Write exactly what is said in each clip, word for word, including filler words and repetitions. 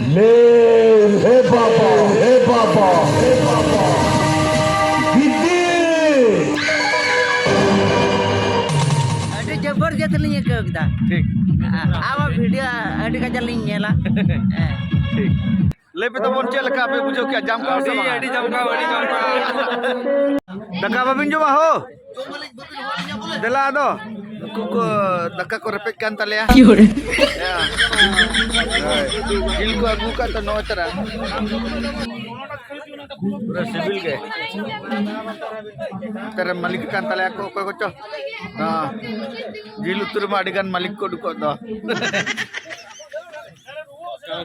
ᱞᱮ, ᱦᱮ ᱵᱟᱵᱟ, ᱦᱮ ᱵᱟᱵᱟ, ᱦᱮ ᱵᱟᱵᱟ᱾ ᱜᱤᱫᱤ᱾ ᱟᱹᱰᱤ ᱡᱚᱵᱚᱨᱡᱚᱥᱛ ᱞᱤᱧ ᱟᱹᱭᱠᱟᱹᱣ ᱠᱮᱫᱟ᱾ ᱴᱷᱤᱠ᱾ ᱟ-, ᱟᱵᱚ ᱵᱷᱤᱰᱤᱭᱳ ᱟᱹᱰᱤ ᱠᱟᱡᱟᱠ ᱞᱤᱧ ᱧᱮᱞᱟ᱾ ᱦᱮᱸ᱾ ᱴᱷᱤᱠ᱾ ᱞᱟᱹᱭ ᱯᱮ ᱛᱟᱵᱚᱱ, ᱪᱮᱫ ᱞᱮᱠᱟ ᱯᱮ ᱵᱩᱡᱷᱟᱹᱣ ᱠᱮᱜᱼᱟ? ᱡᱟᱢᱠᱟᱣ ᱥᱮ ᱟᱹᱰᱤ, ᱵᱟᱝ? ᱟᱹᱰᱤ ᱡᱟᱢᱠᱟᱣ, ᱟᱹᱰᱤ ᱡᱟᱢᱠᱟᱣ᱾ ᱫᱟᱠᱟ ᱵᱟᱵᱤᱱ ᱡᱚᱢᱟ ᱦᱳ? ᱫᱮᱞᱟ ᱟᱫᱚ, ᱩᱱᱠᱩ ᱠᱚ ᱫᱟᱠᱟ ᱠᱚ ᱨᱮᱯᱮᱡ ᱠᱟᱱ ᱛᱟᱞᱮᱭᱟ᱾ ᱦᱳᱭ᱾ ᱡᱤᱞ ᱠᱚ ᱟᱹᱜᱩ ᱠᱟᱜ ᱛᱚ ᱱᱚᱜᱼᱚᱭ ᱛᱟᱨᱟ᱾ ᱯᱩᱨᱟᱹ ᱥᱤᱵᱤᱞ ᱜᱮ᱾ ᱛᱟᱨᱟ ᱢᱟᱹᱞᱤᱠ ᱠᱟᱱ ᱛᱟᱞᱮᱭᱟ ᱠᱚ ᱚᱠᱚᱭ ᱠᱚᱪᱚ᱾ ᱦᱮᱸ᱾ ᱡᱤᱞ ᱩᱛᱩ ᱨᱮᱢᱟ ᱟᱹᱰᱤ ᱜᱟᱱ ᱢᱟᱹᱞᱤᱠ ᱠᱚ ᱩᱰᱩᱠᱚᱜ ᱫᱚ᱾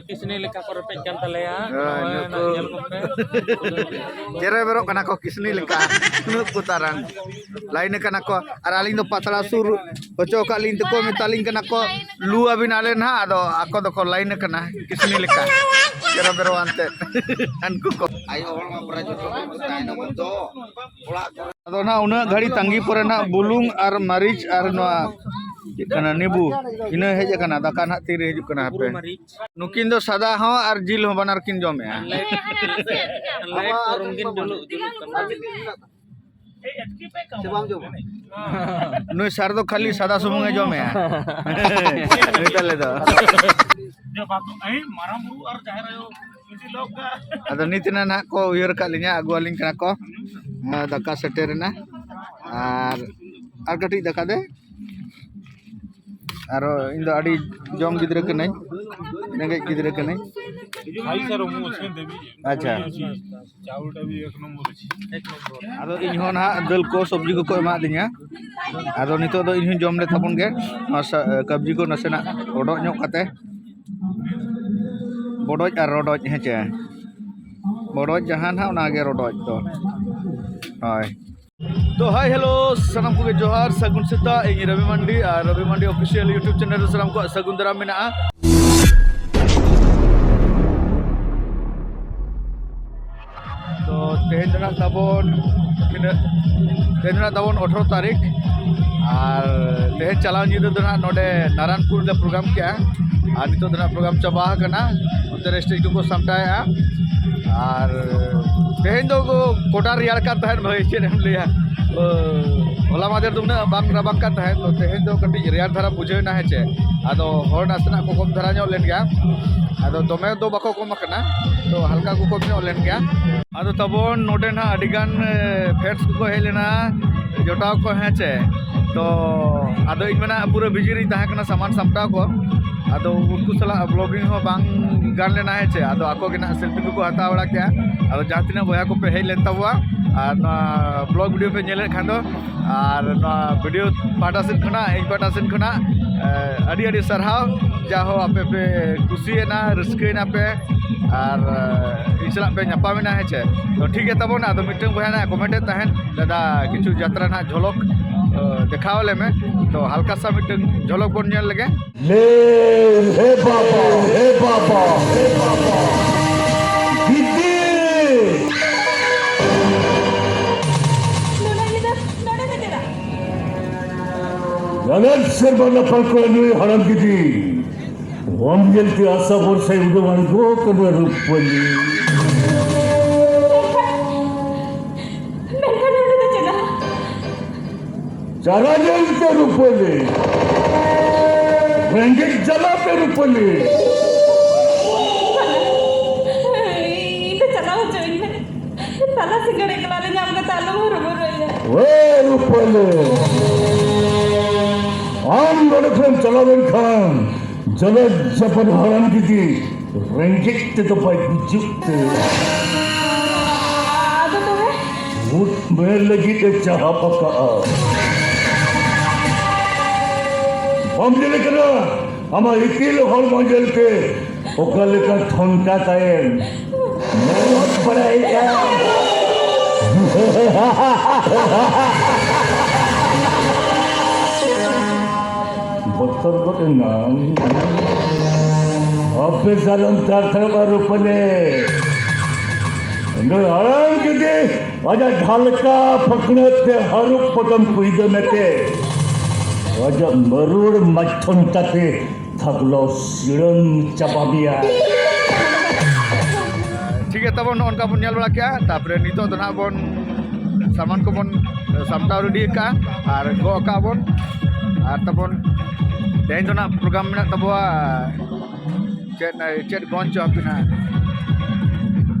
ᱠᱤᱥᱱᱤ ᱞᱮᱠᱟ ᱠᱚ ᱨᱮᱯᱮᱡ ᱠᱟᱱ ᱛᱟᱞᱮᱭᱟ᱾ ᱦᱳᱭ, ᱱᱚᱜᱼᱚᱭ ᱱᱩᱠᱩ ᱧᱮᱞ ᱠᱚᱯᱮ᱾ ᱪᱮᱨᱚ ᱵᱮᱨᱚᱜ ᱠᱟᱱᱟ ᱠᱚ ᱠᱤᱥᱱᱤ ᱞᱮᱠᱟ᱾ ᱱᱩᱠᱩ ᱛᱟᱨᱟᱱ᱾ ᱞᱟᱭᱤᱱ ᱠᱟᱱᱟ ᱠᱚ᱾ ᱟᱨ ᱟᱹᱞᱤᱧ ᱫᱚ ᱯᱟᱛᱲᱟ ᱥᱩᱨ ᱦᱚᱪᱚ ᱟᱠᱟᱫ ᱞᱤᱧ ᱛᱮᱠᱚ ᱢᱮᱛᱟᱞᱤᱧ ᱠᱟᱱᱟ ᱠᱚ, "ᱞᱩ ᱟᱹᱵᱤᱱ ᱟᱞᱮ ᱱᱟᱦᱟᱜ", ᱟᱫᱚ ᱟᱠᱚ ᱫᱚᱠᱚ ᱞᱟᱭᱤᱱ ᱠᱟᱱᱟ ᱠᱤᱥᱱᱤ ᱞᱮᱠᱟ᱾ ᱪᱮᱨᱚ ᱵᱮᱨᱚ ᱟᱱᱛᱮ᱾ ᱦᱟᱱᱠᱩ ᱠᱚ᱾ ᱟᱭᱳ ᱦᱚᱲ ᱢᱟ ᱯᱨᱟᱭ ᱡᱚᱛᱚ ᱠᱚ ᱛᱟᱦᱮᱱᱟ ᱵᱚᱱ ᱫᱚ᱾ ᱚᱲᱟᱜ ᱠᱚᱨᱮ᱾ ᱟᱫᱚ ᱱᱟᱦᱟᱜ ᱩᱱᱟᱹᱜ ᱜᱷᱟᱹᱲᱤ ᱛᱟᱺᱜᱤ ᱯᱚᱨᱮ ᱱᱟᱦᱟᱜ ᱵᱩᱞᱩᱝ ᱟᱨ ᱢᱟᱹᱨᱤᱪ ᱟᱨ ᱱᱚᱣᱟ ᱪᱮᱫ ᱠᱟᱱᱟ, ᱱᱤᱵᱩ, ᱤᱱᱟᱹ ᱦᱮᱡ ᱟᱠᱟᱱᱟ᱾ ᱫᱟᱠᱟ ᱱᱟᱦᱟᱜ ᱛᱤᱨᱮ ᱦᱤᱡᱩᱜ ᱠᱟᱱᱟ ᱦᱟᱯᱮ᱾ ᱱᱩᱠᱤᱱ ᱫᱚ ᱥᱟᱫᱟ ᱦᱚᱸ ᱟᱨ ᱡᱤᱞ ᱦᱚᱸ ᱵᱟᱱᱟᱨ ᱠᱤᱱ ᱡᱚᱢᱮᱜᱼᱟ᱾ ᱞᱟᱭᱤᱴ, ᱞᱟᱭᱤᱴ ᱠᱚ ᱨᱚᱝᱜᱤᱱ ᱡᱩᱞᱩᱜ, ᱡᱩᱞᱩᱜ ᱠᱟᱱᱟ᱾ ᱥᱮ ᱵᱟᱢ ᱡᱚᱢᱟ? ᱱᱩᱭ ᱥᱟᱨ ᱫᱚ ᱠᱷᱟᱹᱞᱤ ᱥᱟᱫᱟ ᱥᱩᱢᱩᱝ ᱮ ᱡᱚᱢᱮᱜᱼᱟ᱾ ᱱᱩᱭ ᱛᱟᱞᱮ ᱫᱚ᱾ ᱡᱚ ᱵᱟᱯ-, ᱮᱭ ᱢᱟᱨᱟᱝ ᱵᱩᱨᱩ ᱟᱨ ᱡᱟᱦᱮᱨ ᱟᱭᱳ ᱡᱩᱫᱤ ᱞᱚᱠ ᱠᱟ- ᱟᱫᱚ ᱱᱤᱛ ᱮᱱᱟ ᱱᱟᱦᱟᱜ ᱠᱚ ᱩᱭᱦᱟᱹᱨ ᱟᱠᱟᱫ ᱞᱤᱧᱟ, ᱟᱹᱜᱩ ᱟᱹᱞᱤᱧ ᱠᱟᱱᱟ ᱠᱚ᱾ ᱦᱮᱸ, ᱫᱟᱠᱟ ᱥᱮᱴᱮᱨ ᱮᱱᱟ᱾ ᱟᱨ, ᱟᱨ ᱠᱟᱹᱴᱤᱡ ᱫᱟᱠᱟ ᱫᱮ᱾ ᱟᱨᱚ ᱤᱧ ᱫᱚ ᱟᱹᱰᱤ ᱡᱚᱢ ᱜᱤᱫᱽᱨᱟᱹ ᱠᱟᱹᱱᱟᱹᱧ, ᱨᱮᱸᱜᱮᱡ ᱜᱤᱫᱽᱨᱟᱹ ᱠᱟᱹᱱᱟᱹᱧ᱾ ᱟᱪᱪᱷᱟ᱾ ᱟᱫᱚ ᱤᱧ ᱦᱚᱸ ᱱᱟᱦᱟᱜ ᱫᱟᱹᱞ ᱠᱚ ᱥᱚᱵᱽᱡᱤ ᱠᱚᱠᱚ ᱮᱢᱟᱫᱤᱧᱟ᱾ ᱟᱫᱚ ᱱᱤᱛᱚᱜ ᱫᱚ ᱤᱧ ᱦᱚᱸᱧ ᱡᱚᱢ ᱞᱮ ᱛᱟᱵᱚᱱ ᱜᱮ ᱱᱚᱣᱟ ᱥᱟ-, ᱠᱟᱵᱽᱡᱤ ᱠᱚ ᱱᱟᱥᱮᱱᱟᱜ ᱨᱚᱰᱚᱡ ᱧᱚᱜ ᱠᱟᱛᱮ᱾ ᱵᱚᱰᱚᱡ ᱟᱨ ᱨᱚᱰᱚᱡ, ᱦᱮᱸ ᱪᱮ? ᱵᱚᱰᱚᱡ ᱡᱟᱦᱟᱸ ᱱᱟᱦᱟᱜ, ᱚᱱᱟ ᱜᱮ ᱨᱚᱰᱚᱡ ᱫᱚ᱾ ᱦᱳᱭ᱾ ᱛᱚ, ᱦᱟᱭ, ᱦᱮᱞᱳ, ᱥᱟᱱᱟᱢ ᱠᱚᱜᱮ ᱡᱚᱦᱟᱨ, ᱥᱟᱹᱜᱩᱱ ᱥᱮᱛᱟᱜ᱾ ᱤᱧ ᱨᱚᱵᱤ ᱢᱟᱱᱰᱤ ᱟᱨ ᱨᱚᱵᱤ ᱢᱟᱱᱰᱤ Official YouTube channel ᱨᱮ ᱥᱟᱱᱟᱢ ᱠᱚᱣᱟᱜ ᱥᱟᱹᱜᱩᱱ ᱫᱟᱨᱟᱢ ᱢᱮᱱᱟᱜᱼᱟ᱾ ᱛᱚ, ᱛᱮᱦᱮᱧ ᱫᱚ ᱱᱟᱜ ᱛᱟᱵᱚᱱ ᱛᱤᱱᱟᱹᱜ? ᱛᱮᱦᱮᱧ ᱫᱚ ᱱᱟᱜ ᱛᱟᱵᱚᱱ ᱟᱴᱷᱨᱚ ᱛᱟᱹᱨᱤᱠᱷ, ᱟᱨ ᱛᱮᱦᱮᱧ ᱪᱟᱞᱟᱣ ᱧᱤᱫᱟᱹ ᱫᱚ ᱱᱟᱜ ᱱᱚᱰᱮ ᱱᱟᱨᱟᱱᱯᱩᱨ ᱞᱮ program ᱠᱮᱜᱼᱟ᱾ ᱟᱨ ᱱᱤᱛᱚᱜ ᱫᱚ ᱱᱟᱜ ᱯᱨᱳᱜᱨᱟᱢ ᱪᱟᱵᱟ ᱟᱠᱟᱱᱟ, ᱚᱱᱛᱮ ᱨᱮ ᱥᱴᱮᱡᱽ ᱠᱚᱠᱚ ᱥᱟᱢᱴᱟᱣᱮᱫᱼᱟ᱾ ᱟᱨ ᱛᱮᱦᱮᱧ ᱫᱚ ᱜᱚᱴᱟ ᱨᱮᱭᱟᱲ ᱠᱟᱱ ᱛᱟᱦᱮᱸᱫ ᱵᱷᱟᱹᱭ, ᱪᱮᱫ ᱮᱢ ᱞᱟᱹᱭᱟ᱾ ᱚ, ᱦᱚᱞᱟ ᱢᱟᱫᱷᱮᱨ ᱫᱚ ᱩᱱᱟᱹᱜ ᱵᱟᱝ ᱨᱟᱵᱟᱝ ᱠᱟᱱ ᱛᱟᱦᱮᱸᱫ, ᱛᱚ ᱛᱮᱦᱮᱧ ᱫᱚ ᱠᱟᱹᱴᱤᱡ ᱨᱮᱭᱟᱲ ᱫᱷᱟᱨᱟ ᱵᱩᱡᱷᱟᱹᱣ ᱮᱱᱟ, ᱦᱮᱸ ᱪᱮ᱾ ᱟᱫᱚ ᱦᱚᱲ ᱱᱟᱥᱮᱱᱟᱜ ᱠᱚ ᱠᱚᱢ ᱫᱷᱟᱨᱟ ᱧᱚᱜ ᱞᱮᱱ ᱜᱮᱭᱟ, ᱟᱫᱚ ᱫᱚᱢᱮ ᱫᱚ ᱵᱟᱠᱚ ᱠᱚᱢ ᱟᱠᱟᱱᱟ, ᱛᱚ ᱦᱟᱞᱠᱟ ᱠᱚ ᱠᱚᱢ ᱧᱚᱜ ᱞᱮᱱ ᱜᱮᱭᱟ᱾ ᱟᱫᱚ ᱛᱟᱵᱚᱱ ᱱᱚᱰᱮ ᱱᱟᱦᱟᱜ ᱟᱹᱰᱤ ᱜᱟᱱ, ᱮ, ᱯᱷᱮᱱᱥ ᱠᱚᱠᱚ ᱦᱮᱡ ᱞᱮᱱᱟ, ᱡᱚᱴᱟᱣ ᱠᱚ, ᱦᱮᱸ ᱪᱮ᱾ ᱛᱚ ᱟᱫᱚ ᱤᱧ ᱢᱟ ᱱᱟᱦᱟᱜ ᱯᱩᱨᱟᱹ ᱵᱤᱡᱤ ᱨᱤᱧ ᱛᱟᱦᱮᱸ ᱠᱟᱱᱟ ᱥᱟᱢᱟᱱ ᱥᱟᱢᱴᱟᱣ ᱠᱚ᱾ ᱟᱫᱚ ᱩᱱᱠᱩ ᱥᱟᱞᱟᱜ ᱵᱞᱚᱜᱤᱝ ᱦᱚᱸ ᱵᱟᱝ ᱜᱟᱱ ᱞᱮᱱᱟ, ᱦᱮᱸ ᱪᱮ᱾ ᱟᱫᱚ ᱟᱠᱚ ᱜᱮ ᱱᱟᱦᱟᱜ ᱥᱮᱞᱯᱷᱤ ᱠᱚᱠᱚ ᱦᱟᱛᱟᱣ ᱵᱟᱲᱟ ᱠᱮᱜᱼᱟ᱾ ᱟᱫᱚ ᱡᱟᱦᱟᱸ ᱛᱤᱱᱟᱹᱜ ᱵᱚᱭᱦᱟ ᱠᱚᱯᱮ ᱦᱮᱡ ᱞᱮᱱ ᱛᱟᱵᱚᱣᱟ ᱟᱨ ᱱᱚᱣᱟ ᱵᱞᱚᱜ ᱵᱷᱤᱰᱤᱭᱳ ᱯᱮ ᱧᱮᱞᱮᱫ ᱠᱷᱟᱱ ᱫᱚ, ᱟᱨ ᱱᱚᱣᱟ ᱵᱷᱤᱰᱤᱭᱳ ᱯᱟᱦᱴᱟ ᱥᱮᱫ ᱠᱷᱚᱱᱟᱜ, ᱤᱧ ᱯᱟᱦᱴᱟ ᱥᱮᱫ ᱠᱷᱚᱱᱟᱜ, ᱮ, ᱟᱹᱰᱤ ᱟᱹᱰᱤ ᱥᱟᱨᱦᱟᱣ᱾ ᱡᱟᱦᱳ, ᱟᱯᱮ ᱯᱮ ᱠᱩᱥᱤᱭᱮᱱᱟ, ᱨᱟᱹᱥᱠᱟᱹᱭᱮᱱᱟ ᱯᱮ ᱟᱨ, ᱮ, ᱤᱧ ᱥᱟᱞᱟᱜ ᱯᱮ ᱧᱟᱯᱟᱢᱮᱱᱟ, ᱦᱮᱸ ᱪᱮ᱾ ᱛᱚ ᱴᱷᱤᱠ ᱜᱮᱭᱟ ᱛᱟᱵᱚᱱ, ᱟᱫᱚ ᱢᱤᱫᱴᱟᱝ ᱵᱚᱭᱦᱟ ᱱᱟᱜ ᱠᱚᱢᱮᱱᱴ ᱮᱫ ᱛᱟᱦᱮᱸᱫ, "ᱫᱟᱫᱟ, ᱠᱤᱪᱷᱩ ᱡᱟᱛᱨᱟ ᱱᱟᱜ ᱡᱷᱚᱞᱚᱠ, ᱮ, ᱫᱮᱠᱷᱟᱣ ᱟᱞᱮ ᱢᱮ᱾" ᱛᱚ ᱦᱟᱞᱠᱟ ᱥᱟ ᱢᱤᱫᱴᱟᱝ ᱡᱷᱚᱞᱚᱠ ᱵᱚᱱ ᱧᱮᱞ ᱞᱮᱜᱮ᱾ ᱞᱮ, ᱦᱮ ᱵᱟᱵᱟ, ᱦᱮ ᱵᱟᱵᱟ, ᱦᱮ ᱵᱟᱵᱟ᱾ ᱫᱤᱫᱤ! ᱱᱚᱰᱮ ᱧᱤᱫᱟᱹ, ᱱᱚᱰᱮ ᱯᱮ ᱪᱮᱫᱟᱜ? ᱡᱟᱱᱟᱢ ᱥᱮᱨᱢᱟ ᱞᱟᱯᱷᱟᱝ ᱠᱚᱲᱟ ᱱᱩᱭ ᱦᱟᱲᱟᱢ ᱜᱤᱫᱤ᱾ ᱵᱟᱢ ᱧᱮᱞ ᱛᱮ ᱟᱥᱟ ᱵᱷᱚᱨᱥᱟᱭ ᱩᱰᱟᱹᱣ ᱟᱬᱜᱚ ᱠᱟᱱᱟ ᱨᱩᱯᱟᱹᱞᱤ᱾ ᱢᱮᱱᱠᱷᱟᱱ, ᱢᱮᱱᱠᱷᱟᱱ ᱱᱚᱰᱮ ᱫᱚ ᱪᱮᱫᱟᱜ? ᱪᱟᱞᱟᱣ ᱧᱮᱞ ᱛᱮ ᱨᱩᱯᱟᱹᱞᱤ, ᱨᱮᱸᱜᱮᱡ ᱡᱟᱞᱟ ᱛᱮ ᱨᱩᱯᱟᱹᱞᱤ᱾ ᱤᱧ ᱫᱚ ᱪᱟᱞᱟᱣ ᱦᱚᱪᱚᱧ ᱢᱮ᱾ ᱛᱟᱞᱟ ᱥᱤᱸᱜᱟᱹᱲ ᱮᱠᱞᱟ ᱨᱮ ᱧᱟᱢ ᱠᱟᱛᱮ ᱟᱞᱚᱢ ᱦᱚᱨᱚᱵᱚᱨᱚᱭᱟ᱾ ᱳᱭ ᱨᱩᱯᱟᱹᱞᱤ, ᱟᱢ ᱱᱚᱰᱮ ᱠᱷᱚᱱᱮᱢ ᱪᱟᱞᱟᱣ ᱞᱮᱱᱠᱷᱟᱱ ᱡᱟᱞᱟ ᱡᱟᱯᱟᱱ ᱦᱟᱲᱟᱢ ᱜᱤᱫᱤ ᱨᱮᱸᱜᱮᱡ ᱛᱮᱫᱚ ᱵᱟᱭ ᱜᱩᱡᱩᱜ ᱛᱮ᱾ ᱟᱫᱚ ᱛᱚᱵᱮ? ᱩᱫ ᱢᱮ ᱞᱟᱹᱜᱤᱫ ᱮ ᱪᱟᱦᱟᱯ ᱟᱠᱟᱜᱼᱟ᱾ ᱵᱟᱢ ᱧᱮᱞᱮ ᱠᱟᱱᱟ? ᱟᱢᱟᱜ ᱤᱛᱤᱞ ᱦᱚᱲᱢᱚ ᱧᱮᱞᱛᱮ ᱚᱠᱟ ᱞᱮᱠᱟ ᱴᱷᱚᱱᱴᱟ ᱛᱟᱭᱮᱢ ᱢᱚᱦᱚᱛ ᱵᱟᱲᱟᱭᱮᱫᱼᱟ᱾ ᱵᱚᱛᱚᱨ ᱜᱚᱫ ᱮᱱᱟᱢ᱾ ᱚᱯᱷᱤᱥᱟᱨ ᱚᱱᱛᱟᱨ ᱛᱷᱟᱨ ᱨᱩᱯᱟᱹᱞᱮ᱾ ᱱᱩᱭ ᱦᱟᱲᱟᱢ ᱡᱩᱫᱤ ᱟᱡᱟᱜ ᱰᱷᱟᱞᱠᱟ ᱯᱷᱟᱹᱠᱬᱟᱹ ᱛᱮ ᱦᱟᱹᱨᱩᱵ ᱯᱚᱴᱚᱢ ᱠᱩᱭᱫᱟᱹ ᱢᱮᱛᱮ, ᱟᱡᱟᱜ ᱢᱟᱹᱨᱩᱲ ᱢᱟᱪᱷᱚᱱ ᱛᱟᱛᱮ ᱞᱚᱥ ᱥᱤᱲᱟᱹᱝ ᱪᱟᱵᱟ ᱢᱮᱭᱟ᱾ ᱴᱷᱤᱠ ᱜᱮᱭᱟ, ᱛᱟᱵᱚᱱ ᱱᱚᱜᱼᱚ ᱱᱚᱝᱠᱟ ᱵᱚᱱ ᱧᱮᱞ ᱵᱟᱲᱟ ᱠᱮᱜᱼᱟ᱾ ᱛᱟᱨᱯᱚᱨᱮ ᱱᱤᱛᱚᱜ ᱫᱚ ᱱᱟᱦᱟᱜ ᱵᱚᱱ ᱥᱟᱢᱟᱱ ᱠᱚᱵᱚᱱ ᱥᱟᱢᱴᱟᱣ ᱨᱮᱰᱤ ᱟᱠᱟᱜᱼᱟ ᱟᱨ ᱜᱚᱜ ᱟᱠᱟᱜᱼᱟ ᱵᱚᱱ᱾ ᱟᱨ ᱛᱟᱵᱚᱱ ᱛᱮᱦᱮᱧ ᱫᱚ ᱱᱟᱦᱟᱜ ᱯᱨᱳᱜᱨᱟᱢ ᱢᱮᱱᱟᱜ ᱛᱟᱵᱚᱣᱟ᱾ ᱪᱮᱫ, ᱪᱮᱫ ᱜᱚᱧᱡᱽ ᱪᱚ ᱦᱟᱯᱮ ᱱᱟᱦᱟᱜ᱾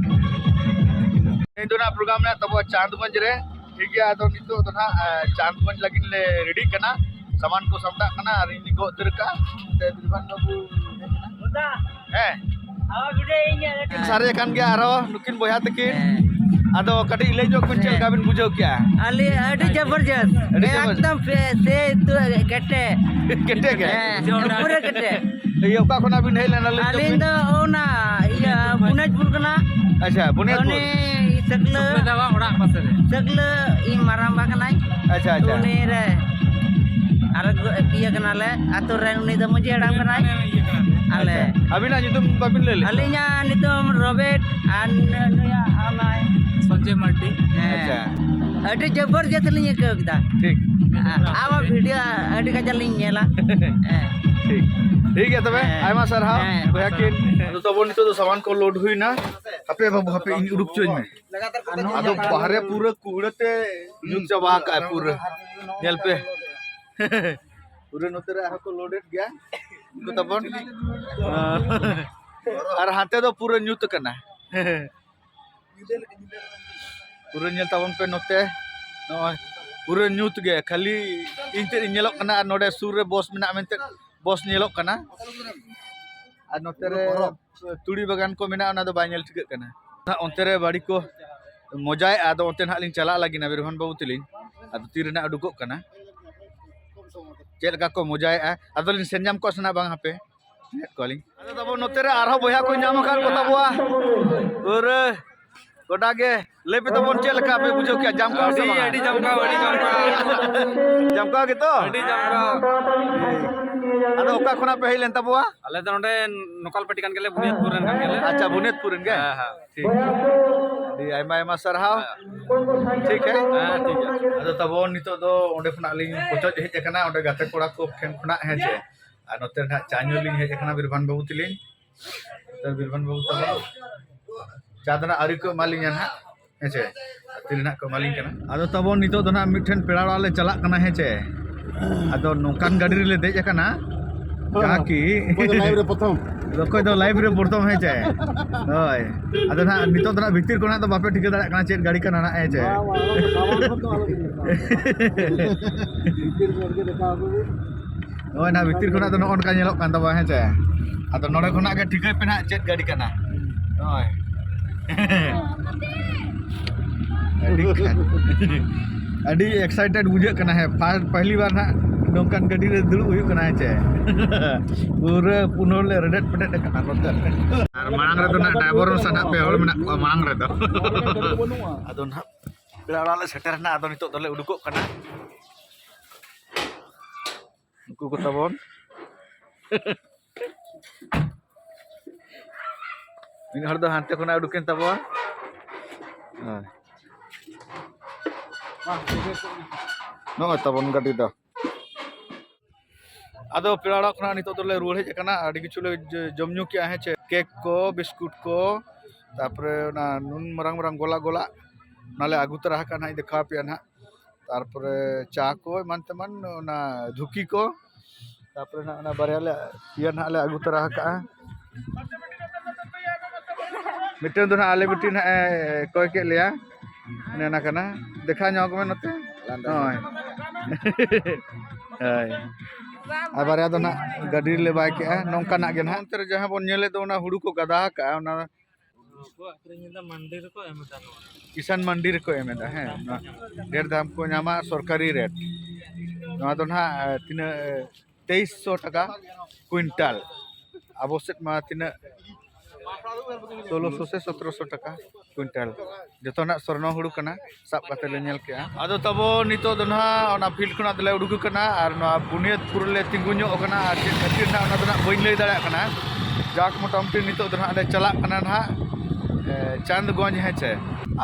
ᱛᱮᱦᱮᱧ ᱫᱚ ᱱᱟᱦᱟᱜ ᱯᱨᱳᱜᱨᱟᱢ ᱢᱮᱱᱟᱜ ᱛᱟᱵᱚᱣᱟ ᱪᱟᱸᱫᱽᱜᱚᱧᱡᱽ ᱨᱮ᱾ ᱴᱷᱤᱠ ᱜᱮᱭᱟ, ᱟᱫᱚ ᱱᱤᱛᱚᱜ ᱫᱚ ᱱᱟᱦᱟᱜ, ᱮ, ᱪᱟᱸᱫᱽᱜᱚᱧᱡᱽ ᱞᱟᱹᱜᱤᱫ ᱞᱮ ᱨᱮᱰᱤᱜ ᱠᱟᱱᱟ, ᱥᱟᱢᱟᱱ ᱠᱚ ᱥᱟᱢᱴᱟᱜ ᱠᱟᱱᱟ ᱟᱨ ᱤᱧ ᱜᱚᱜ ᱩᱛᱟᱹᱨ ᱠᱟᱜᱼᱟ᱾ ᱛᱮ ᱵᱤᱨᱵᱷᱟᱱ ᱵᱟᱹᱵᱩ ᱦᱮᱡ ᱮᱱᱟ᱾ ᱦᱮᱸ᱾ ᱥᱟᱨᱮ ᱟᱠᱟᱱ ᱜᱮᱭᱟ ᱟᱨᱦᱚᱸ ᱱᱩᱠᱤᱱ ᱵᱚᱭᱦᱟ ᱛᱟᱹᱠᱤᱱ᱾ ᱦᱮᱸ᱾ ᱟᱫᱚ ᱠᱟᱹᱴᱤᱡ ᱞᱟᱹᱭ ᱧᱚᱜ ᱵᱤᱱ, ᱪᱮᱫ ᱞᱮᱠᱟ ᱵᱤᱱ ᱵᱩᱡᱷᱟᱹᱣ ᱠᱮᱜᱼᱟ? ᱟᱞᱮ ᱟᱹᱰᱤ ᱡᱚᱵᱚᱨᱡᱚᱥᱛ᱾ ᱟᱹᱰᱤ ᱡᱚᱵᱚᱨᱡᱚᱥᱛ᱾ ᱮᱠᱫᱚᱢ ᱯᱷᱮ-, ᱥᱮ ᱛᱩ-, ᱠᱮᱴᱮ᱾ ᱠᱮᱴᱮ ᱜᱮ? ᱦᱮᱸ, ᱯᱩᱨᱟᱹ ᱠᱮᱴᱮ᱾ ᱤᱭᱟᱹ, ᱚᱠᱟ ᱠᱷᱚᱱᱟᱜ ᱵᱤᱱ ᱦᱮᱡ ᱞᱮᱱᱟ, ᱞᱟᱹᱭ ᱧᱚᱜ ᱟᱹᱞᱤᱧ ᱵᱤᱱ? ᱫᱚ ᱚᱱᱟ, ᱤᱭᱟᱹ, ᱵᱩᱱᱟᱡᱽᱯᱩᱨ ᱠᱟᱱᱟ᱾ ᱟᱪᱪᱷᱟ, ᱵᱩᱱᱤᱭᱟᱫᱽᱯᱩᱨ᱾ ᱩᱱᱤ ᱥᱟᱹᱠᱞᱟᱹ, ᱥᱟᱹᱠᱞᱟᱹ ᱫᱟᱣᱟ ᱚᱲᱟᱜ ᱯᱟᱥᱮ ᱨᱮ᱾ ᱥᱟᱹᱠᱞᱟᱹ ᱤᱧ ᱢᱟᱨᱟᱝᱵᱟ ᱠᱟᱱᱟᱭ᱾ ᱟᱪᱪᱷᱟ, ᱟᱪᱪᱷᱟ᱾ ᱩᱱᱤ ᱨᱮ ᱟᱨ ᱜᱚ-, ᱤᱭᱟᱹ ᱠᱟᱱᱟᱞᱮ, ᱟᱛᱳ ᱨᱮ ᱩᱱᱤ ᱫᱚ ᱢᱟᱹᱡᱷᱤ ᱦᱟᱲᱟᱢ ᱠᱟᱱᱟᱭ᱾ ᱟᱞᱮ᱾ ᱟᱪᱪᱷᱟ᱾ ᱟᱹᱵᱤᱱᱟᱜ ᱧᱩᱛᱩᱢ ᱵᱟᱹᱵᱤᱱ ᱞᱟᱹᱭ ᱞᱮᱫ? ᱟᱹᱞᱤᱧᱟᱜ ᱧᱩᱛᱩᱢ ᱨᱚᱵᱮᱴ ᱟᱨ ᱱᱩ-, ᱱᱩᱭᱟᱜ ᱚᱱᱟ ᱥᱚᱧᱡᱚᱭ ᱢᱟᱨᱰᱤ᱾ ᱦᱮᱸ᱾ ᱟᱪᱪᱷᱟ᱾ ᱟᱹᱰᱤ ᱡᱚᱵᱚᱨᱡᱚᱥᱛ ᱞᱤᱧ ᱟᱹᱭᱠᱟᱹᱣ ᱠᱮᱫᱟ᱾ ᱴᱷᱤᱠ᱾ ᱟᱵᱚ ᱵᱷᱤᱰᱤᱭᱳ ᱟᱹᱰᱤ ᱠᱟᱡᱟᱠ ᱞᱤᱧ ᱧᱮᱞᱟ᱾ ᱦᱮᱸ᱾ ᱴᱷᱤᱠ᱾ ᱴᱷᱤᱠ ᱜᱮᱭᱟ ᱛᱚᱵᱮ, ᱦᱮᱸ᱾ ᱟᱭᱢᱟ ᱥᱟᱨᱦᱟᱣ ᱦᱮᱸ᱾ ᱵᱚᱭᱦᱟ ᱠᱤᱱ᱾ ᱟᱫᱚ ᱛᱟᱵᱚᱱ ᱱᱤᱛᱚᱜ ᱫᱚ ᱥᱟᱢᱟᱱ ᱠᱚ ᱞᱳᱰ ᱦᱩᱭᱱᱟ᱾ ᱦᱟᱯᱮ ᱵᱟᱹᱵᱩ, ᱦᱟᱯᱮ ᱤᱧ ᱩᱰᱩᱠ ᱦᱚᱪᱚᱧ ᱢᱮ᱾ ᱟᱫᱚ ᱵᱟᱦᱨᱮ ᱯᱩᱨᱟᱹ ᱠᱩᱦᱲᱟᱹ ᱛᱮ ᱧᱩᱛ ᱪᱟᱵᱟ ᱟᱠᱟᱫᱼᱟ ᱯᱩᱨᱟᱹ᱾ ᱧᱮᱞ ᱯᱮ᱾ ᱯᱩᱨᱟᱹ ᱱᱚᱛᱮ ᱨᱮ ᱟᱨᱦᱚᱸ ᱠᱚ ᱞᱳᱰᱮᱰ ᱜᱮᱭᱟ ᱩᱱᱠᱩ ᱛᱟᱵᱚᱱ᱾ ᱟᱨ ᱦᱟᱱᱛᱮ ᱫᱚ ᱯᱩᱨᱟᱹ ᱧᱩᱛ ᱟᱠᱟᱱᱟ᱾ ᱯᱩᱨᱟᱹ ᱧᱮᱞ ᱛᱟᱵᱚᱱ ᱯᱮ ᱱᱚᱛᱮ, ᱱᱚᱜᱼᱚᱭ ᱯᱩᱨᱟᱹ ᱧᱩᱛ ᱜᱮ, ᱠᱷᱟᱹᱞᱤ ᱤᱧ ᱛᱮᱫ ᱤᱧ ᱧᱮᱞᱚᱜ ᱠᱟᱱᱟ ᱟᱨ ᱱᱚᱰᱮ ᱥᱩᱨ ᱨᱮ ᱵᱚᱥ ᱢᱮᱱᱟᱜᱼᱟ ᱢᱮᱱᱛᱮ ᱵᱚᱥ ᱧᱮᱞᱚᱜ ᱠᱟᱱᱟ᱾ ᱟᱨ ᱱᱚᱛᱮ ᱨᱮ ᱛᱩᱲᱤ ᱵᱟᱜᱟᱱ ᱠᱚ ᱢᱮᱱᱟᱜᱼᱟ, ᱚᱱᱟ ᱫᱚ ᱵᱟᱭ ᱧᱮᱞ ᱴᱷᱤᱠᱟᱹᱜ ᱠᱟᱱᱟ᱾ ᱚᱱᱛᱮ ᱨᱮ ᱵᱟᱹᱲᱤ ᱠᱚ ᱢᱚᱡᱟᱭᱮᱫᱼᱟ, ᱟᱫᱚ ᱚᱱᱛᱮ ᱱᱟᱦᱟᱜ ᱞᱤᱧ ᱪᱟᱞᱟᱜ ᱞᱟᱹᱜᱤᱫ ᱵᱤᱨᱵᱷᱟᱱ ᱵᱟᱹᱵᱩ ᱛᱟᱹᱞᱤᱧ, ᱟᱫᱚ ᱛᱤ ᱨᱮᱱᱟᱜ ᱩᱰᱩᱠᱚᱜ ᱠᱟᱱᱟ, ᱪᱮᱫ ᱞᱮᱠᱟ ᱠᱚ ᱢᱚᱡᱟᱭᱮᱫᱼᱟ, ᱟᱫᱚ ᱞᱤᱧ ᱥᱮᱱ ᱧᱟᱢ ᱠᱚᱜᱼᱟ ᱥᱮ ᱱᱟᱜ ᱵᱟᱝ ᱦᱟᱯᱮ᱾ ᱧᱮᱞ ᱠᱚᱣᱟᱞᱤᱧ᱾ ᱟᱫᱚ ᱛᱟᱵᱚᱱ ᱱᱚᱛᱮ ᱨᱮ ᱟᱨᱦᱚᱸ ᱵᱚᱭᱦᱟ ᱠᱚ ᱧᱟᱢ ᱟᱠᱟᱫ ᱠᱚ ᱛᱟᱵᱚᱣᱟ᱾ ᱯᱩᱨᱟᱹ ᱜᱚᱰᱟ ᱜᱮ᱾ ᱞᱟᱹᱭ ᱯᱮ ᱛᱟᱵᱚᱱ, ᱪᱮᱫ ᱞᱮᱠᱟ ᱯᱮ ᱵᱩᱡᱷᱟᱹᱣ ᱠᱮᱜᱼᱟ? ᱡᱟᱢᱠᱟᱣ ᱥᱮ ᱟᱹᱰᱤ, ᱵᱟᱝ? ᱟᱹᱰᱤ ᱡᱟᱢᱠᱟᱣ, ᱟᱹᱰᱤ ᱡᱟᱢᱠᱟᱣ᱾ ᱡᱟᱢᱠᱟᱣ ᱜᱮᱛᱚ? ᱟᱹᱰᱤ ᱡᱟᱢᱠᱟᱣ᱾ ᱟᱫᱚ ᱚᱠᱟ ᱠᱷᱚᱱᱟᱜ ᱯᱮ ᱦᱮᱡ ᱞᱮᱱ ᱛᱟᱵᱚᱣᱟ? ᱟᱞᱮ ᱫᱚ ᱱᱚᱰᱮ ᱱᱚᱠᱟᱞᱯᱟᱴᱤ ᱠᱟᱱ ᱜᱮᱭᱟᱞᱮ, ᱵᱩᱱᱤᱭᱟᱫᱽᱯᱩᱨ ᱨᱮᱱ ᱠᱟᱱ ᱜᱮᱭᱟᱞᱮ᱾ ᱟᱪᱪᱷᱟ, ᱵᱩᱱᱤᱭᱟᱫᱽᱯᱩᱨ ᱨᱮᱱ ᱜᱮ? ᱦᱮᱸ, ᱦᱮᱸ᱾ ᱴᱷᱤᱠ᱾ ᱟᱹᱰᱤ ᱟᱭᱢᱟ, ᱟᱭᱢᱟ ᱥᱟᱨᱦᱟᱣ᱾ ᱦᱮᱸ᱾ ᱴᱷᱤᱠ ᱦᱮᱸ? ᱦᱮᱸ, ᱴᱷᱤᱠ ᱜᱮᱭᱟ᱾ ᱟᱫᱚ ᱛᱟᱵᱚᱱ ᱱᱤᱛᱚᱜ ᱫᱚ ᱚᱸᱰᱮ ᱠᱷᱚᱱᱟᱜ ᱞᱤᱧ ᱯᱚᱪᱚᱡ ᱦᱮᱡ ᱟᱠᱟᱱᱟ, ᱚᱸᱰᱮ ᱜᱟᱛᱮ ᱠᱚᱲᱟ ᱠᱚ ᱴᱷᱮᱱ ᱠᱷᱚᱱᱟᱜ, ᱦᱮᱸ ᱪᱮ? ᱟᱨ ᱱᱚᱛᱮ ᱱᱟᱦᱟᱜ ᱪᱟ ᱧᱩ ᱞᱤᱧ ᱦᱮᱡ ᱟᱠᱟᱱᱟ ᱵᱤᱨᱵᱷᱟᱱ ᱵᱟᱹᱵᱩ ᱛᱟᱹᱞᱤᱧ᱾ ᱱᱚᱛᱮ ᱵᱤᱨᱵᱷᱟᱱ ᱵᱟᱹᱵᱩ ᱛᱟᱵᱚᱱ ᱪᱟ ᱫᱚ ᱱᱟᱦᱟᱜ ᱟᱹᱣᱨᱤ ᱠᱚ ᱮᱢᱟᱞᱤᱧᱟ ᱱᱟᱦᱟᱜ, ᱦᱮᱸ ᱪᱮ? ᱛᱤᱨᱮ ᱱᱟᱦᱟᱜ ᱠᱚ ᱮᱢᱟᱞᱤᱧ ᱠᱟᱱᱟ᱾ ᱟᱫᱚ ᱛᱟᱵᱚᱱ ᱱᱤᱛᱚᱜ ᱫᱚ ᱱᱟᱦᱟᱜ ᱢᱤᱫᱴᱷᱮᱱ ᱯᱮᱲᱟ ᱚᱲᱟᱜ ᱞᱮ ᱪᱟᱞᱟᱜ ᱠᱟᱱᱟ, ᱦᱮᱸ ᱪᱮ? ᱟᱫᱚ ᱱᱚᱝᱠᱟᱱ ᱜᱟᱹᱰᱤ ᱨᱮᱞᱮ ᱫᱮᱡ ᱟᱠᱟᱱᱟ, ᱡᱟᱦᱟᱸ ᱠᱤ ᱚᱠᱚᱭ ᱫᱚ ᱞᱟᱭᱤᱵᱷ ᱨᱮ ᱯᱨᱚᱛᱷᱚᱢ᱾ ᱚᱠᱚᱭ ᱫᱚ ᱞᱟᱭᱤᱵᱷ ᱨᱮ ᱯᱨᱚᱛᱷᱚᱢ, ᱦᱮᱸ ᱪᱮ? ᱦᱳᱭ᱾ ᱟᱫᱚ ᱱᱟᱦᱟᱜ ᱱᱤᱛᱚᱜ ᱫᱚ ᱱᱟᱦᱟᱜ ᱵᱷᱤᱛᱤᱨ ᱠᱷᱚᱱᱟᱜ ᱫᱚ ᱵᱟᱯᱮ ᱴᱷᱤᱠᱟᱹ ᱫᱟᱲᱮᱭᱟᱜ ᱠᱟᱱᱟ ᱪᱮᱫ ᱜᱟᱹᱰᱤ ᱠᱟᱱᱟ ᱱᱟᱦᱟᱜ, ᱦᱮᱸ ᱪᱮ? ᱵᱟᱝ, ᱵᱟᱝ, ᱚᱱᱟ ᱫᱚ ᱥᱟᱢᱟᱝ ᱠᱷᱚᱱ ᱫᱚ ᱟᱞᱚ ᱵᱤᱱ ᱫᱮᱠᱷᱟᱣᱟ᱾ ᱵᱷᱤᱛᱤᱨ ᱠᱷᱚᱱ ᱜᱮ ᱫᱮᱠᱷᱟᱣ ᱟᱠᱚ ᱵᱤᱱ᱾ ᱱᱚᱜᱼᱚᱭ ᱱᱟᱦᱟᱜ ᱵᱷᱤᱛᱤᱨ ᱠᱷᱚᱱᱟᱜ ᱫᱚ ᱱᱚᱜᱼᱚ ᱱᱚᱝᱠᱟ ᱧᱮᱞᱚᱜ ᱠᱟᱱ ᱛᱟᱵᱚᱱᱟ, ᱦᱮᱸ ᱪᱮ? ᱟᱫᱚ ᱱᱚᱰᱮ ᱠᱷᱚᱱᱟᱜ ᱜᱮ ᱴᱷᱤᱠᱟᱹᱭ ᱯᱮ ᱱᱟᱦᱟᱜ ᱪᱮᱫ ᱜᱟᱹᱰᱤ ᱠᱟᱱᱟ᱾ ᱱᱚᱜᱼᱚᱭ᱾ ᱟᱹᱰᱤ ᱠᱷᱟᱱ, ᱟᱹᱰᱤ excited ᱵᱩᱡᱷᱟᱹᱜ ᱠᱟᱱᱟ, ᱦᱮᱸ᱾ ᱯᱷᱟᱥᱴ, ᱯᱟᱦᱞᱤ ᱵᱟᱨ ᱱᱟᱦᱟᱜ ᱱᱚᱝᱠᱟᱱ ᱜᱟᱹᱰᱤ ᱨᱮ ᱫᱩᱲᱩᱵ ᱦᱩᱭᱩᱜ ᱠᱟᱱᱟ, ᱦᱮᱸ ᱪᱮ? ᱯᱩᱨᱟᱹ ᱯᱩᱱ ᱦᱚᱲ ᱞᱮ ᱨᱮᱰᱮᱫ ᱯᱮᱰᱮᱫ ᱟᱠᱟᱱᱟ ᱱᱚᱛᱮ ᱨᱮ᱾ ᱟᱨ ᱢᱟᱲᱟᱝ ᱨᱮᱫᱚ ᱱᱟᱦᱟᱜ ᱰᱨᱟᱭᱵᱷᱟᱨ ᱥᱟᱞᱟᱜ ᱯᱮ ᱦᱚᱲ ᱢᱮᱱᱟᱜ ᱠᱚᱣᱟ ᱢᱟᱲᱟᱝ ᱨᱮᱫᱚ᱾ ᱟᱫᱚ ᱱᱟᱦᱟᱜ ᱯᱮᱲᱟ ᱚᱲᱟᱜ ᱞᱮ ᱥᱮᱴᱮᱨ ᱮᱱᱟ, ᱟᱫᱚ ᱱᱤᱛᱚᱜ ᱫᱚᱞᱮ ᱩᱰᱩᱠᱚᱜ ᱠᱟᱱᱟ᱾ ᱱᱩᱠᱩ ᱠᱚ ᱛᱟᱵᱚᱱ᱾ ᱢᱤᱫ ᱦᱚᱲ ᱫᱚ ᱦᱟᱱᱛᱮ ᱠᱷᱚᱱᱟᱜ ᱩᱰᱩᱠᱮᱱ ᱛᱟᱵᱚᱣᱟ᱾ ᱦᱳᱭ᱾ ᱱᱚᱜᱼᱚᱭ ᱛᱟᱵᱚᱱ ᱜᱟᱹᱰᱤ ᱫᱚ᱾ ᱟᱫᱚ ᱯᱮᱲᱟ ᱚᱲᱟᱜ ᱠᱷᱚᱱᱟᱜ ᱱᱤᱛᱚᱜ ᱫᱚᱞᱮ ᱨᱩᱣᱟᱹᱲ ᱦᱮᱡ ᱟᱠᱟᱱᱟ᱾ ᱟᱹᱰᱤ ᱠᱤᱪᱷᱩ ᱞᱮ ᱡᱚ-, ᱡᱚᱢ ᱧᱩ ᱠᱮᱜᱼᱟ, ᱦᱮᱸ ᱪᱮ? ᱠᱮᱠ ᱠᱚ, ᱵᱤᱥᱠᱩᱴ ᱠᱚ, ᱛᱟᱨᱯᱚᱨᱮ ᱚᱱᱟ ᱱᱩᱱ ᱢᱟᱨᱟᱝ ᱢᱟᱨᱟᱝ ᱜᱚᱞᱟ ᱜᱚᱞᱟ, ᱚᱱᱟᱞᱮ ᱟᱹᱜᱩ ᱛᱚᱨᱟ ᱟᱠᱟᱫ, ᱱᱟᱦᱟᱜ ᱤᱧ ᱫᱮᱠᱷᱟᱣ ᱟᱯᱮᱭᱟ ᱱᱟᱦᱟᱜ᱾ ᱛᱟᱨᱯᱚᱨᱮ ᱪᱟ ᱠᱚ ᱮᱢᱟᱱ ᱛᱮᱢᱟᱱ, ᱚᱱᱟ ᱫᱷᱩᱠᱤ ᱠᱚ, ᱛᱟᱨᱯᱚᱨᱮ ᱱᱟᱜ ᱚᱱᱟ ᱵᱟᱨᱭᱟ ᱞᱮ, ᱤᱭᱟᱹ ᱱᱟᱜ ᱞᱮ ᱟᱹᱜᱩ ᱛᱚᱨᱟ ᱟᱠᱟᱜᱼᱟ᱾ ᱢᱤᱫᱴᱮᱱ ᱫᱚ ᱱᱟᱜ ᱟᱞᱮ ᱵᱤᱴᱤ ᱱᱟᱜ ᱮ ᱠᱚᱭ ᱠᱮᱫ ᱞᱮᱭᱟ, ᱚᱱᱮ ᱚᱱᱟ ᱠᱟᱱᱟ᱾ ᱫᱮᱠᱷᱟᱣ ᱧᱚᱜ ᱢᱮ ᱱᱚᱛᱮ᱾ ᱞᱟᱸᱫᱟ᱾ ᱦᱳᱭ᱾ ᱦᱳᱭ᱾ ᱟᱨ ᱵᱟᱨᱭᱟ ᱫᱚ ᱱᱟᱜ ᱜᱟᱹᱰᱤ ᱨᱮᱞᱮ ᱵᱟᱭ ᱠᱮᱜᱼᱟ, ᱱᱚᱝᱠᱟᱱᱟᱜ ᱜᱮ ᱱᱟᱜ᱾ ᱚᱱᱛᱮ ᱨᱮ ᱡᱟᱦᱟᱸ ᱵᱚᱱ ᱧᱮᱞᱮᱫ ᱫᱚ, ᱚᱱᱟ ᱦᱩᱲᱩ ᱠᱚ ᱜᱟᱫᱟ ᱟᱠᱟᱜᱼᱟ, ᱚᱱᱟ ᱠᱚ ᱟᱹᱠᱷᱨᱤᱧ ᱮᱫᱟ, ᱢᱟᱱᱰᱤ ᱨᱮᱠᱚ ᱮᱢ ᱮᱫᱟ ᱱᱚᱣᱟ᱾ ᱠᱤᱥᱟᱱ ᱢᱟᱱᱰᱤ ᱨᱮᱠᱚ ᱮᱢ ᱮᱫᱟ, ᱦᱮᱸ, ᱱᱚᱣᱟ ᱰᱷᱮᱨ ᱫᱟᱢ ᱠᱚ ᱧᱟᱢᱟ, ᱥᱚᱨᱠᱟᱨᱤ ᱨᱮᱴ᱾ ᱱᱚᱣᱟ ᱫᱚ ᱱᱟᱦᱟᱜ, ᱮ, ᱛᱤᱱᱟᱹᱜ, ᱮ, ᱛᱮᱭᱤᱥ ᱥᱚ ᱴᱟᱠᱟ ᱠᱩᱭᱤᱱᱴᱟᱞ᱾ ᱟᱵᱚ ᱥᱮᱫ ᱢᱟ ᱛᱤᱱᱟᱹᱜ, ᱥᱳᱞᱳ ᱥᱚ ᱥᱮ ᱥᱚᱛᱨᱚ ᱥᱚ ᱴᱟᱠᱟ ᱠᱩᱭᱤᱱᱴᱟᱞ᱾ ᱡᱚᱛᱚᱱᱟᱜ ᱥᱚᱨᱱᱚ ᱦᱩᱲᱩ ᱠᱟᱱᱟ, ᱥᱟᱵ ᱠᱟᱛᱮ ᱞᱮ ᱧᱮᱞ ᱠᱮᱜᱼᱟ᱾ ᱟᱫᱚ ᱛᱟᱵᱚ ᱱᱤᱛᱚᱜ ᱫᱚ ᱱᱟᱦᱟᱜ ᱚᱱᱟ ᱯᱷᱤᱞᱰ ᱠᱷᱚᱱᱟᱜ ᱫᱚᱞᱮ ᱩᱰᱩᱠ ᱟᱠᱟᱱᱟ ᱟᱨ ᱱᱚᱣᱟ ᱵᱩᱱᱤᱭᱟᱹᱫᱽᱯᱩᱨ ᱨᱮᱞᱮ ᱛᱤᱸᱜᱩ ᱧᱚᱜ ᱟᱠᱟᱱᱟ, ᱟᱨ ᱪᱮᱫ ᱠᱷᱟᱹᱛᱤᱨ ᱱᱟᱦᱟᱜ ᱚᱱᱟ ᱫᱚ ᱱᱟᱦᱟᱜ ᱵᱟᱹᱧ ᱞᱟᱹᱭ ᱫᱟᱲᱮᱭᱟᱜ ᱠᱟᱱᱟ᱾ ᱡᱟᱠ, ᱢᱚᱴᱟᱢᱩᱴᱤ ᱱᱤᱛᱚᱜ ᱫᱚ ᱱᱟᱦᱟᱜ ᱞᱮ ᱪᱟᱞᱟᱜ ᱠᱟᱱᱟ ᱱᱟᱦᱟᱜ, ᱮ, ᱪᱟᱸᱫᱽᱜᱚᱸᱡᱽ, ᱦᱮᱸ ᱪᱮ᱾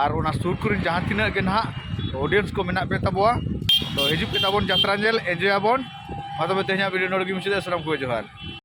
ᱟᱨ ᱚᱱᱟ ᱥᱩᱨ ᱠᱚᱨᱮᱱ ᱡᱟᱦᱟᱸ ᱛᱤᱱᱟᱹᱜ ᱜᱮ ᱱᱟᱦᱟᱜ audience ᱠᱚ ᱢᱮᱱᱟᱜ ᱯᱮ ᱛᱟᱵᱚᱣᱟ, ᱛᱚ ᱦᱤᱡᱩᱜ ᱯᱮ ᱛᱟᱵᱚᱱ ᱡᱟᱛᱨᱟ ᱧᱮᱞ, enjoy ᱟᱵᱚᱱ᱾ ᱢᱟ ᱛᱚᱵᱮ ᱛᱮᱦᱮᱧᱟᱜ ᱵᱷᱤᱰᱤᱭᱳ ᱱᱚᱰᱮ ᱜᱮ ᱢᱩᱪᱟᱹᱫ ᱮᱫᱟ᱾ ᱥᱟᱱᱟᱢ ᱠᱚᱜᱮ ᱡᱚᱦᱟᱨ᱾